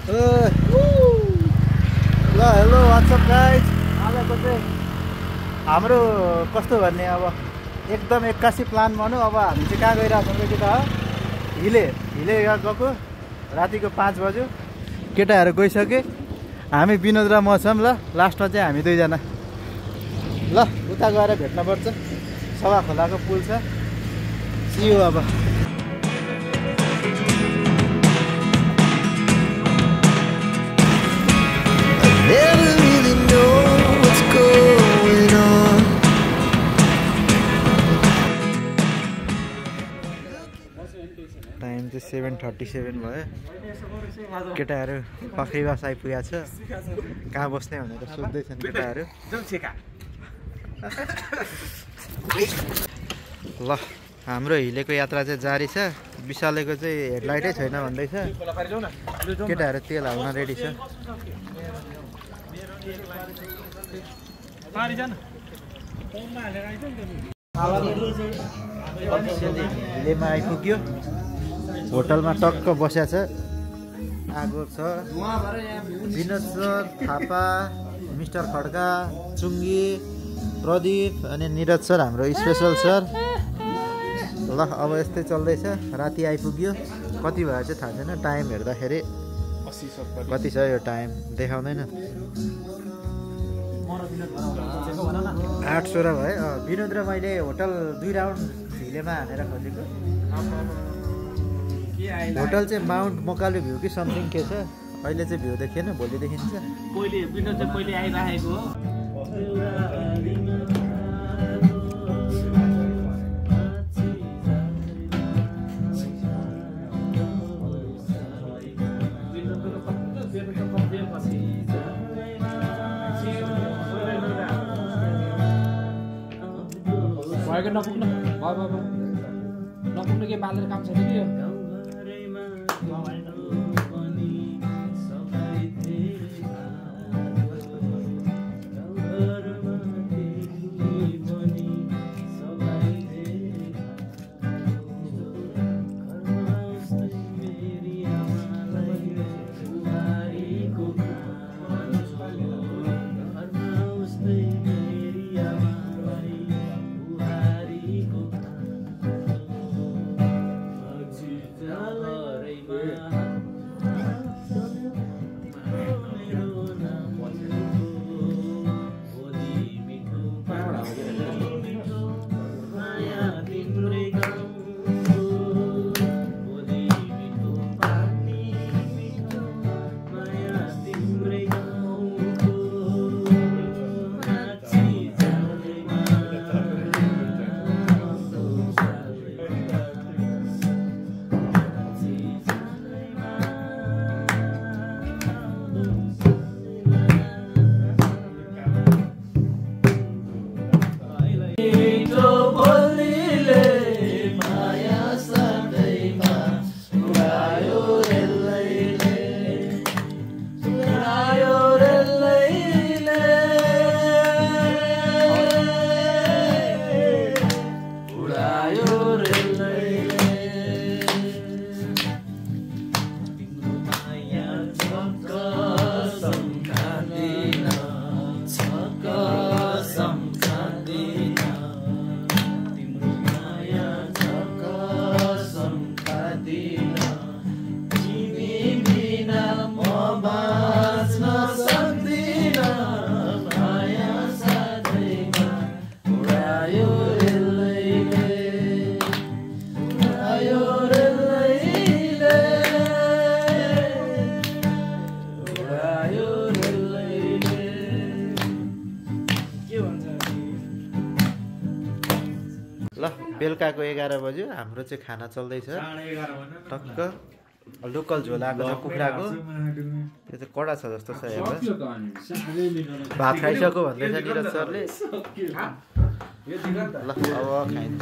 ल hello what's up guys आजको चाहिँ हाम्रो कस्तो भन्ने अब एकदम 81 प्लान भनौँ। अब हामी चाहिँ कहाँ गइरहेको छौँ केटा हो हिले गएको रातिको 5 बज्यो। केटाहरू गइसके हामी विनोद र म छौँ। ल लास्टमा चाहिँ हामी दुईजना ल उता गएर भेट्नुपर्छ। सभा खोलाको पुल छ सियो अब Never really know what's going on. Time चाहिँ 7:37 भयो। केटाहरू पखरीवास आइपुगेको छ। कहाँ बस्ने भनेर सोध्दैछन् केटाहरू। ल हाम्रो हिलेको यात्रा चाहिँ जारी छ। विशालेको चाहिँ हेडलाइटै छैन भन्दैछ। केटाहरू तेल हाल्न रेडी छ। हिलेमा आइपुग्यो। होटलमा टक्क बस्या छ। आगो छ। विनोद सर, थापा, मिस्टर खड्का, चुङ्गी, प्रदीप अनि निरज सर हाम्रो स्पेसल सर। ल अब यस्तै चल्दैछ। राति आइपुग्यो। कति भयो चाहिँ थाहा छैन। टाइम हेर्दाखेरि कति छ यो टाइम देखाउँदैन। 8:16 भयो। विनोद र मैले होटल 2 राउन्ड हिलेमा हानेर खोजेको। होटल चाहिँ माउन्ट मकालु भ्यू कि समथिङ के छ। अहिले चाहिँ भ्यू देखिएन, भोलि देखिन्छ। विनोद चाहिँ पहिले आइराखेको हो। नपुग्नु नपुग्नु के बालेर काम छैन कि यो। बेलुकाको 11 बज्यो। हाम्रो चाहिँ खाना चल्दैछ टक्क। लोकल झोल आएको छ कुखुराको। त्यो चाहिँ कडा छ जस्तो छ हेर्दा। भात खाइसक्यो भन्दैछ निरज सरले। ल अब खाइन्छ।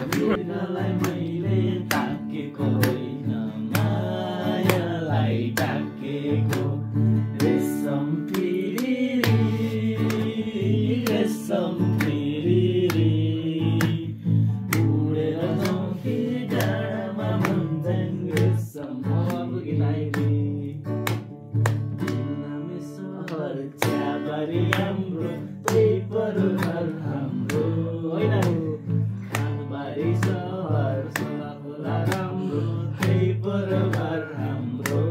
सहर चियाबारी हाम्रो त्यही परो घर हाम्रो होइन खानबारी सहर सोनाखोला राम्रो त्यही परो घर हाम्रो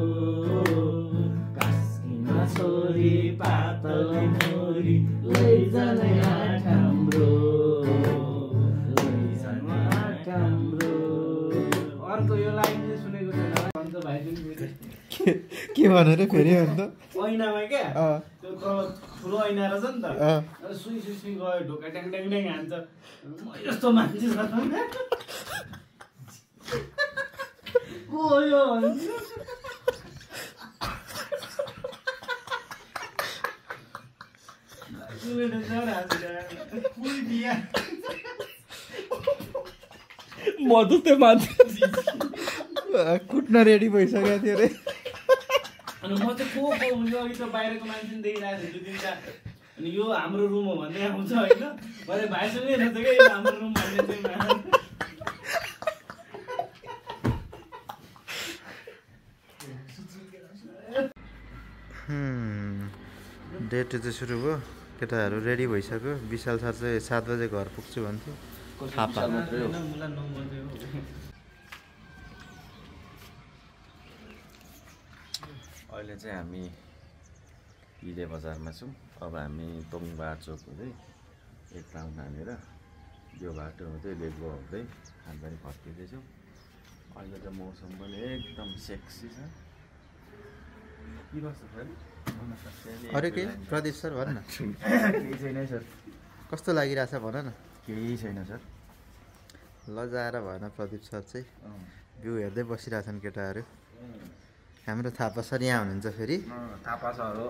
कास्कीमा छोरी पातलै मोरी लैजाने आँट हाम्रो लैजाने आँट हाम्रो। अर्को यो लाइन चाहिँ सुनेको छैन भन्छ भाइ के भनेर फेरि अन्त ऐनामा क्या त्यो ठुलो ऐना रहेछ नि त सुई सुई सुई गयो ढोका ट्याङ ट्याङ ट्याङ हान्छ यस्तो मान्छे छ को यो भन्छ म जस्तै मान्छे कुट्न रेडी भइसकेको थियो अरे अनि म चाहिँ को हुन्छ अघि त बाहिरको मान्छे देखिरहेको थिएँ 2-3टा अनि यो हाम्रो रुम हो भन्दै आउँछ होइन मैले भाइसँगै रहेछ क्या यो हाम्रो रुम भन्ने चाहिँ डेट चाहिँ सुरु भयो केटाहरू रेडी भइसक्यो विशाल सर चाहिँ 7 बजे घर पुग्छु भन्थ्यो थापा अहिले चाहिँ हामी हिरे बजारमा छौँ। अब हामी तोङबा चोक हुँदै एक राउन्ड हानेर यो बाटो हुँदै लेकबो हुँदै खानबारी फर्किँदैछौँ। अहिले त मौसम पनि एकदम सेक्सी छ। के गर्छ सर? अरे के प्रदीप सर भन न केही छैन सर। कस्तो लागिरहेछ भन न। केही छैन सर। लजाएर भएन प्रदीप सर चाहिँ भ्यू हेर्दै बसिरहेछन् केटाहरू। हाम्रो थापा सर यहाँ हुनुहुन्छ फेरि थापा सर हो।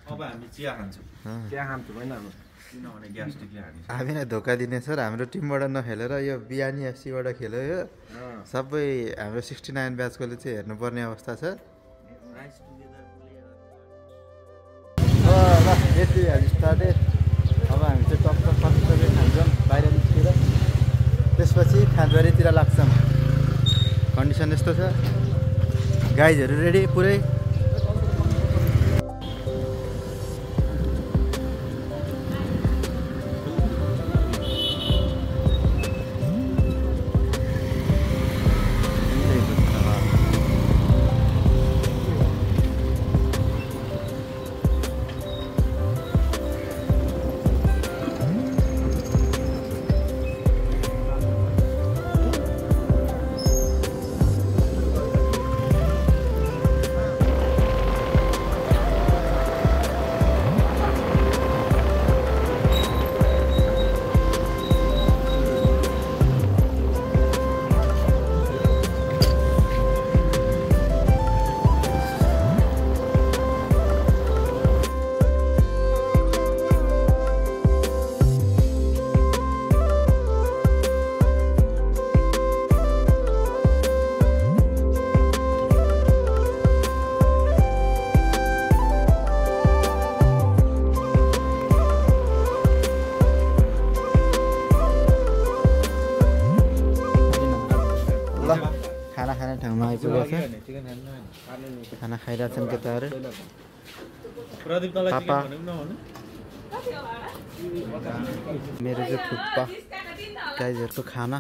अब हामी चिया खान्छौँ। चिया खान्छौँ होइन अब किनभने ग्यास्ट्रिकले हामी हामीलाई धोका दिने सर हाम्रो टिमबाट नखेलेर यो बिहानी एफसीबाट खेल्यो यो सबै हाम्रो 69 ब्याचकोले चाहिँ हेर्नुपर्ने अवस्था छ। ल यति हामी स्टार्टेड। अब हामी चाहिँ टक्क फर्स्ट खान्छौँ बाहिर निस्केर त्यसपछि खानबारीतिर लाग्छौँ। कन्डिसन यस्तो छ गाइजहरू रेडी पुरै ठाउँमा आइपुगेको छ। खाना खाइरहेछन् केटाहरू। पापा मेरो चाहिँ थुक्पा गाइजहरूको खाना।